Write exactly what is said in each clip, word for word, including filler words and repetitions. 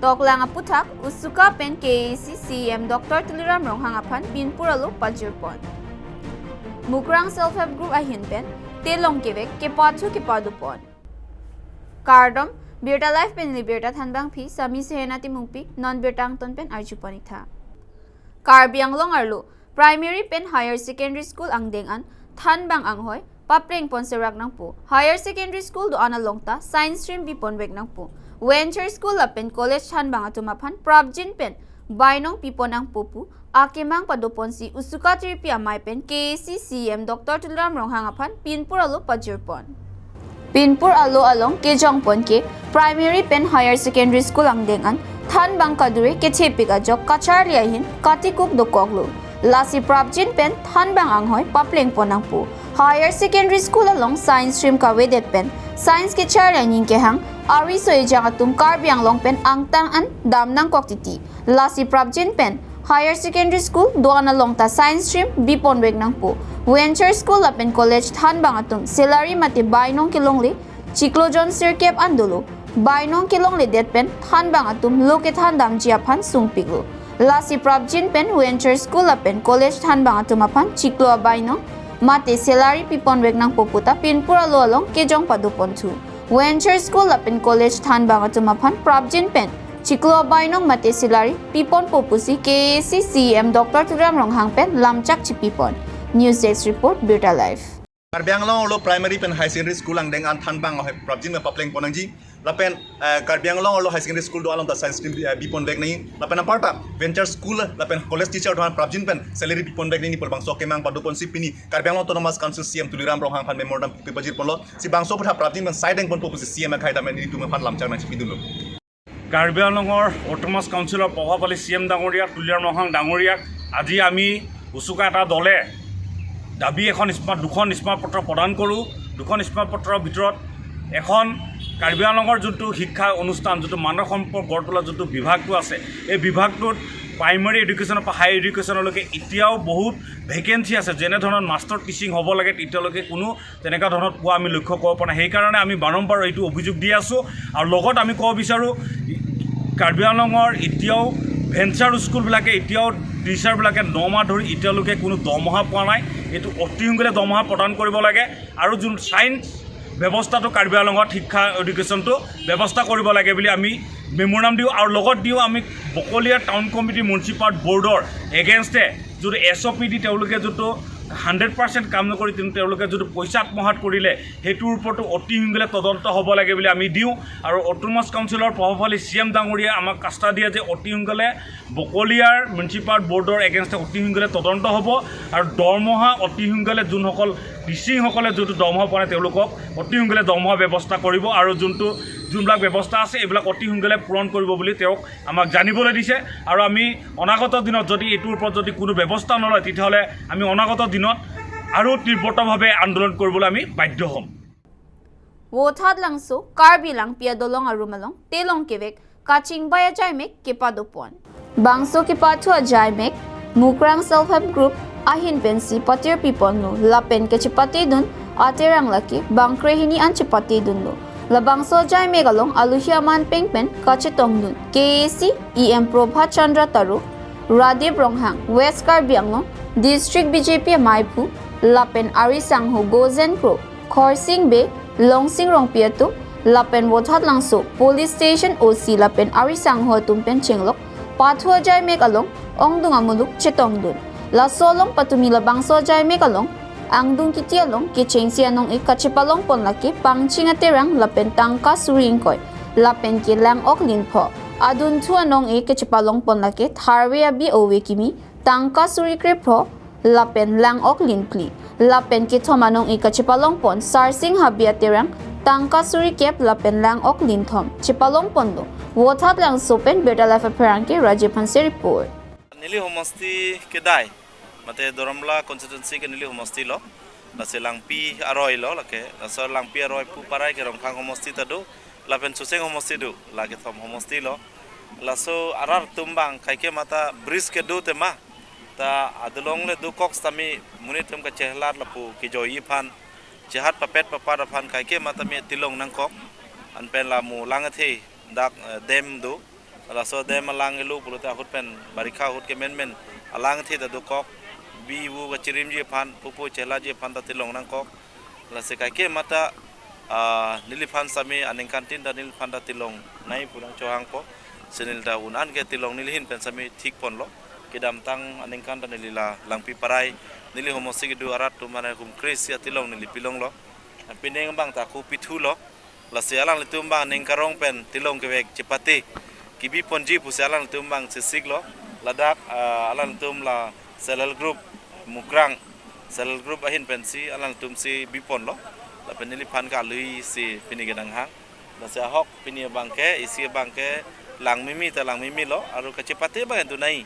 Toklang aputhak USUKA pen KAAC CEM Doctor Tuliram Ronghang aphan pinpur alo pajirpon. Mukrang Self Help Group ahin pen telong kevek kepathu kepadopon. Kardom, Birta Live pen neli Birta Thanbangpi, Sami Sehena Timungpi, non birta angton pen arjupon ik tha. Karbi Anglong arlo Primary pen Higher Secondary School angdeng an thanbang anghoi paplengpon serak nangpo. Higher Secondary School do-an along ta Science Stream biponvek nangpo. Venture School lapen College thanbang atum aphan prapjin pen bainong pipon nangpo pu akemang padoponsi USUKA tiripi amei pen KAAC CEM Doctor Tuliram Ronghang aphan pinpur alo pajirpon. Pinpur alo along kejongpon ke Primary pen Higher Secondary School angdeng an thanbang kadure kethepik ajok kacharli ahin katikuk dokoklo. Lasi prapjin pen thanbang anghoi paplengpon nangpo. Higher Secondary School along Science Stream kavedet pen Science kecharli aning kehang ariso ejang atum Karbi Anglong pen angtan an dam nangkok titi. Lasi prapjin pen Higher Secondary School do-an along ta Science Stream biponvek nangpo. Venture School lapen College thanbang atum salary mate bainong kelongle chiklo jon sirkep an dolo. Bainong kelongledet pen thanbang atum lo kethan damji aphan sungpiklo. Lasi prapjin pen Venture School lapen College thanbang atum aphan chiklo abainong mate salary piponvek nangpo pu ta pinpur alo along kejong padoponthu. Venture School lapen College thanbang atum aphan prapjin pen chiklo abainong mate salary piponpo pusi KAAC CEM Doctor Tuliram Ronghang pen lamchak chipipon. News Desk Report, Birta Live. Karbi Anglong arlo Primary pen Higher Secondary School angdeng an thanbang anghoi prapjin pen paplengpon nangji. Lapen, eh, Karbi Anglong arlo Higher Secondary School do along ta Science Stream, eh, biponvek nangji. Lapen aparta Venture School lapen College teacher do-an prapjin pen salary biponvek nangji pu labangso akemang padoponsi pini Karbi Anglong Autonomous Council CEM Tuliram Ronghang aphan memorandum pipajirponlo. Si bangso aputhak prapjin pen sai dengponpo pusi CEM akhai dam nelitum aphan lamchak nangchipidunlo. Karbi আংলঙৰ অট'নমাছ কাউন্সিলৰ প্ৰভাৱশালী C M ডাঙৰীয়া তুলিৰাম ৰংহাং ডাঙৰীয়াক আজি আমি উচুকা এটা দলে দাবী এখন স্মাৰক, দুখন স্মাৰক পত্ৰ প্ৰদান কৰোঁ। দুখন স্মাৰক পত্ৰৰ ভিতৰত এখন কাৰ্বি আংলঙৰ যোনটো শিক্ষা অনুষ্ঠান, যোনটো মানৱ সম্পদ গঢ় তোলা যোনটো বিভাগটো আছে, এই বিভাগটোত প্ৰাইমেৰী এডুকেশ্যনৰ পৰা হাই এডুকেশ্যনলৈকে এতিয়াও বহুত ভেকেঞ্চি আছে। যেনেধৰণৰ মাষ্টৰ টিচিং হ'ব লাগে, তেতিয়ালৈকে কোনো তেনেকুৱা ধৰণৰ পোৱা আমি লক্ষ্য কৰিব পৰা নাই। সেইকাৰণে আমি বাৰম্বাৰ এইটো অভিযোগ দি আছোঁ। আৰু লগত আমি ক'ব বিচাৰোঁ, কাৰ্বি আংলঙৰ এতিয়াও ভেঞ্চাৰ স্কুলবিলাকে এতিয়াও টিচাৰবিলাকে ন মাহ ধৰি এতিয়ালৈকে কোনো দৰমহা পোৱা নাই। এইটো অতি সোনকালে দৰমহা প্ৰদান কৰিব লাগে। আৰু যোন ছায়েন্স ব্যৱস্থাটো কাৰ্বি আংলঙত শিক্ষা এডুকেশ্যনটো ব্যৱস্থা কৰিব লাগে বুলি আমি মেম'ৰাণ্ডাম দিওঁ। আৰু লগত দিওঁ আমি বকলীয়া টাউন কমিটি মিউনিচিপাল বৰ্ডৰ এগেইনষ্টে যোনটো এছ অ' পি ডি তেওঁলোকে যোনটো হাণ্ড্ৰেড পাৰ্চেণ্ট কাম নকৰি, কিন্তু তেওঁলোকে যোনটো পইচা আত্মসাৎ কৰিলে, সেইটোৰ ওপৰতো অতি সোনকালে তদন্ত হ'ব লাগে বুলি আমি দিওঁ। আৰু অট'নমাছ কাউন্সিলৰ প্ৰভাৱশালী চি এম ডাঙৰীয়াই আমাক আশ্বাস দিয়ে যে অতি সোনকালে বকলীয়াৰ মিউনিচিপাল বৰ্ডৰ এগেইনষ্টে অতি সোনকালে তদন্ত হ'ব আৰু দৰমহা অতি সোনকালে যোনসকল টিচিংসকলে যোনটো দৰমহা পোৱা নাই, তেওঁলোকক অতি সোনকালে দৰমহা ব্যৱস্থা কৰিব আৰু যোনটো, যোনবিলাক ব্যৱস্থা আছে, এইবিলাক অতি সোনকালে পূৰণ কৰিব বুলি তেওঁক আমাক জানিবলৈ দিছে। আৰু আমি অনাগত দিনত যদি এইটোৰ ওপৰত যদি কোনো ব্যৱস্থা নলয়, তেতিয়াহ'লে আমি অনাগত দিনত আৰু তীব্ৰতাভাৱে আন্দোলন কৰিবলৈ আমি বাধ্য হ'ম। Vothatlangso Karbi Langpi adolong arum along telong kevek kachingbai ajaimek kepadopon. Bangso kepathu ajaimek Mukrang Self Help Group ahin pensi patirpiponlo lapen kachepatedun aterang lake bangkrehini an chepatedunlo. Labangso ajaimek along aluhi aman peng pen kachetongdun K A A C E M Prabhat Chandra Taro, Radip Ronghang, West Karbi Anglong District B J P amaiphu, lapen ari sangho Gozen Kro, Khorsing Bey, Longsing Rongpi atum, lapen Vothatlangso Police Station O C lapen ari sangho atum pen chenglok pathu ajaimek along ongdung amuluk chetongdun. Laso along patumi labangso ajaimek along angdung kiti along kechengsi anong-e kachepalongpon lake pangching aterang lapen tangka suri ingkoi, lapen ke lang-ok linpho. Adunthu anong-e kachepalongpon lake tharve abi ove kimi tangka suri krepho, lapen lang-ok linphli, lapen kethom anong-e kachepalongpon Sarsing Habe aterang tangka suri kep lapen lang-ok linthom chepalongponlo. Vothatlangso pen Birta Live apherangke Rajiv Hanse report. Neli homosti kedai, mate Doramla constituency ke neli homosti lo, lasi Langpi aroi lo lake, laso Langpi aroi pu parai ke Rongkhang homosti ta do, lapen Suseng homosti do, lake thom homosti lo. Laso arat atum bang kaike mata bridge kedo tema, ta adolong le dokok sitame monit atum kachehelat lapu kejoi aphan, chehat papet papat aphan kaike mata me tilong nangkok, anpen la mo lang athe dak, eh, dam do. Laso dam alang elo pulote ahut pen barikha ahut ke menmen alang the ta dokok, bi vo kachirimji aphan, pupu chelaji aphan ta tilong nangkok. Lasi kaike mata, ah, neliphan sami aningkantin ta neliphan ta tilong nangji pu nangchohangpo. Si neli ta un-an ke tilong neli ahin pen sami thik ponlo. Kedamtang aningkan ta neli la Langpi Parai, neli homosi kedo arat atum mane hum kre isi atilong neli pilonglo. Pining abang ta ako pithulo. Lasi alanglitum abang ning karong pen tilong kevek chepate kebi ponji pusi alanglitum abang chesiklo. Ladak, ah, alanglitum la self help group, Mukrang self help group ahin pensi alanglitum si bi ponlo. Lapen neliphan ke alui si pini kedang hang. Lasi ahok pini abang ke, isi abang ke langmimi ta langmimilo, aru kachepate abang itu nai.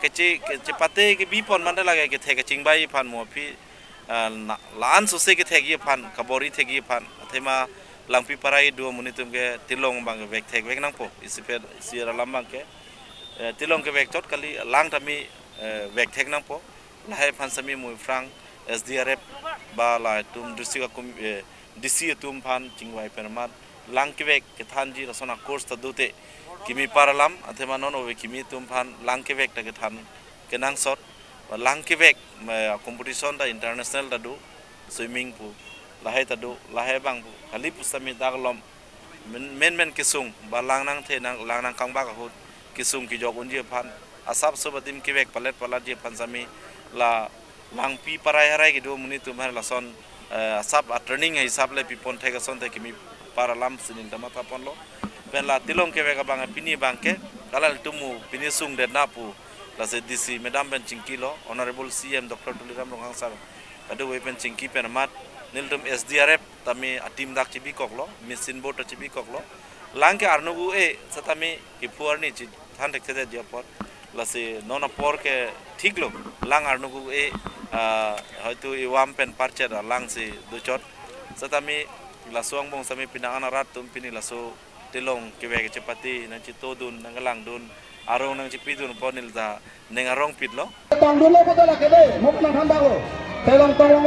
Kache, kachepate kebi pon manda lage kethek kachingbai aphan mo aphi, ah, na, la-an sose kethekji aphan, kabor-i thekji aphan. Athema Langpi Parai do amonit atum ke tilong abang vek thekvek nangpo. Isi pen, isi alam abang ke, eh, tilong kevek chot kali, lang tame, eh, vek thek nangpo. Lahai aphan sami mo aphrang S D R F ba latum district akum, eh, D C atum aphan chingvai pen amat lang kevek kethanji lason a-course ta dote. Kimi par alam, athema non ove kimi atum aphan lang kevek ta kethan kenangsot. Lang kevek, me, competition ta international ta do, swimming pu, lahai ta do, lahai abang pu, kali pu sami dak alom, men, men, men kesung, ba lang nangthe nang, lang nangkangbak ahut, kesung kejok unji aphan, asap sob adim kevek palet palatji aphan sami, la Langpi Parai harai kedo amonit atum aphan lason, eh, asap a-training hisap le pipon thek asonte kimi par alam si neli ta matha ponlo. Pen la tilong kevek abang pini abang ke, alanglitum mo pini sungdet na pu, lasi D C madam pen chingkilo, Honorable C M Doctor Tuliram Ronghang sir, kadokave pen chingki pen amat, nelitum S D R F tame a-team dak chebikoklo, machine boat ta chebikoklo. Lang ke arnuk un-e, setame kephu arni chethan thekthedetji apot. Lasi non apor ke thiklo, lang arnuk un-e, ah, hoitu ivam pen parchet alang si dochot. Setame laso angbong sami penang an arat atum pini laso tilong kevek chepate nangchetodun, nangkelangdun, arong nangchepidun apot neli ta ning arong pitlo. Tangdunlo betul lagi deh, mau penang hamba ko. Tilong tolong.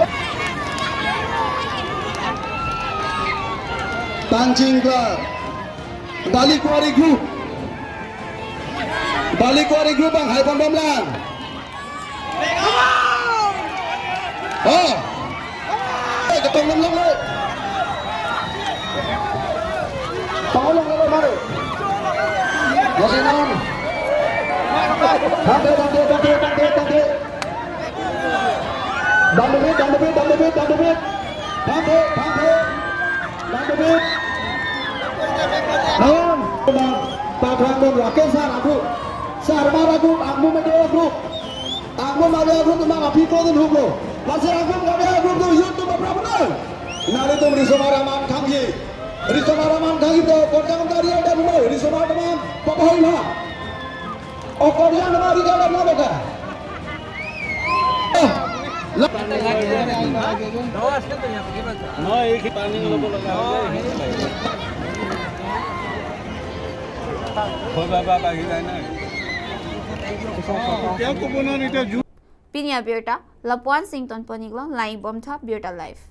Tangching klar. Bali Quarry Group. Bali Quarry Group abang hai pon bom lang. Oh. Eh, ketong nem lang lo. Tolong lo mari. Masih non. Tangte, tangte, tangte, tangte, tangte. Dam debit, dam debit, dam debit, dam debit. Tangte, tangte. Dam debit. Non. Pathuan Rakesh sir aku. Sir mar aku, aku mede aku. Aku mede aku tu mang api ko tu huko. Masih aku mede aku tu youth tu berapa benar? Nari tu Risomar Rahman Kangji. Risomar Rahman Kangji tu kotang dari ada benar. Risomar Rahman, papa hai lah. Okorjan mari jalan lama ka? Pini abirta lapu-an si ingtonpon-iklo, langdun bomtha, birta live.